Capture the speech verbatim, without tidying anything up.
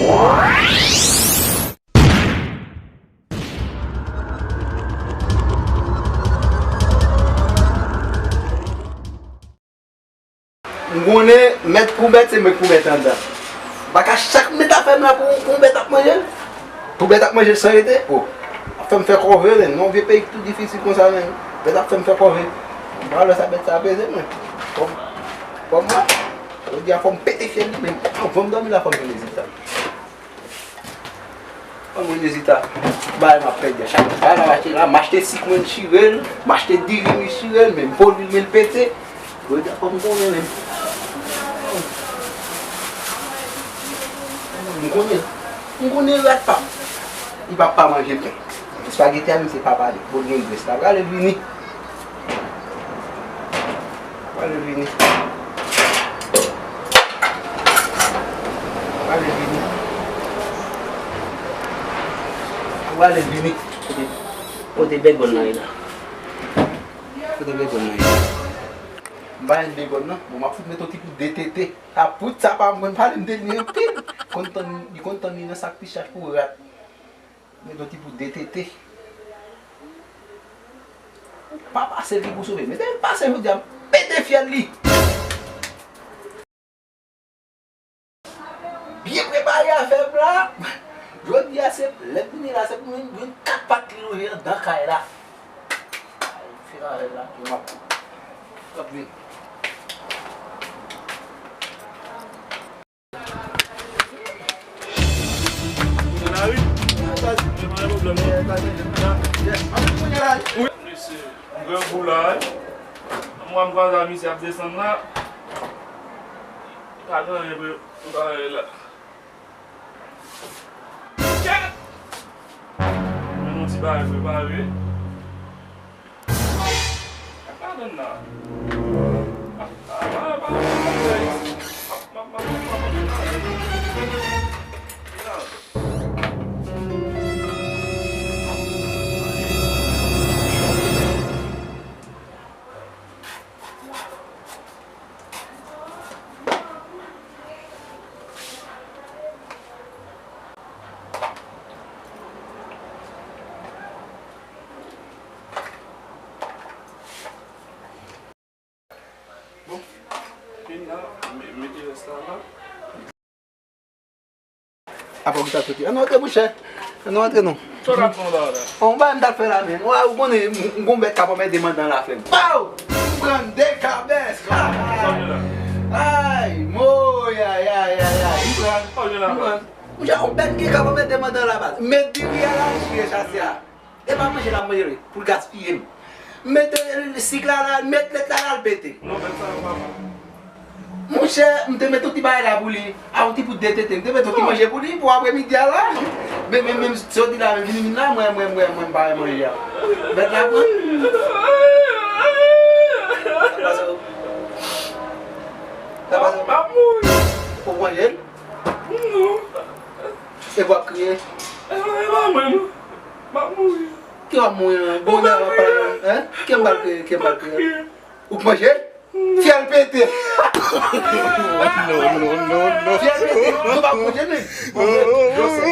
M konnen mèt pou bèt, se mwen k pou bèt anndan. M pa ka chak minit afè m la pou, pou bèt ap manje l. Pou bèt ap manje l san rete. O, ap fè m fè kòve, menm. Nan yon vye peyi ki tou difisil konsa, menm. Bèt ap fè m fè kòve. M pa wè sa bèt sa ap peze, mwen. Fò m, fò m wè. Jodi a fò m pete fyèl li, menm. Anvan m dòmi la, fò m jwenn rezilta. An mwen ezita. Bagay m ap pèdi a chak. Bagay m ap achte la, m achte sik mwen chire l, m achte diri m chire l, men m pwodui l men l pete. Jodi a fò m konnen menm. M konnen. M konnen rat pa m. Li p ap pa manje pen. Espageti a misye pa pale. Bon, gen gres la. Prale vini. Prale vini. Prale vini. Prale vini. Kote, kote bègòn nan ye la? Kote bègòn nan ye la? M pa jwenn bègòn nan. Bon, m ap fout met yon ti poud de tete. A poud sa pa mwen pale m de li anpil. Konn tann, li konn tann li nan sak fichaj pou rat. Met yon ti poud de tete. Pa pase li pou sove. Mete l pase jodi a, m pete fyèl li. Byen prepare afè m la. Jodi a se lè m vini la, se pou mwen jwenn kat pat li lonje anndan kay la. Ay, fè afè la, yo m ap, m ap vin. Mesye, m grangou la, wi. Mwen m kwaze a misye ap desann la. Pa gen anyen pou, pou bagay la. Kèt! Mwen yon ti bagay prepare. Sa k ladann la? Bon, fini la, me-, mete rès la la. Apa w ki t ap soti? Ann nou antre, monchè. Ann nou antre, non. Sa w t ap fè la, la? Bon, bagay m t ap fè la, men. Ou konnen, m, m gon bèt k ap anmède m anndan la, frè m. Pow! M pran de kabès! Ay, moy, ay, ay, ay, ay. M pran, m pran. Monchè, yon bèt ki ka pa mete m anndan la, baz. Met diri a la, chire chase a. E pa manje l ap manje, wi, pou l gaspiye m. Mete sik la la, met lèt la la, l pete. Non, bèt sa yo pa bon. Monchè, m te met yon ti bagay la pou li. A, yon ti poud de tete. M te met yon ti manje pou li, pou apremidi a la. Men, men, men, jodi la, men, vini vin la, mwen, mwen, mwen, mwen, m pa manje a. Bèt la pran. Sa pase w? Sa pase w? M ap mouri. Ou manje l? Non. E w ap kriye? E, e pa mwen, non. M ap mouri. Ki w ap mouri, non? Bon, w ap pale, hein? Ki m pral kriye, ki m pral kriye? Ou k manje? Fyèl pete. Non, non, non, non. Fyèl pete. Nou pa manje, men. Bon, men, yo se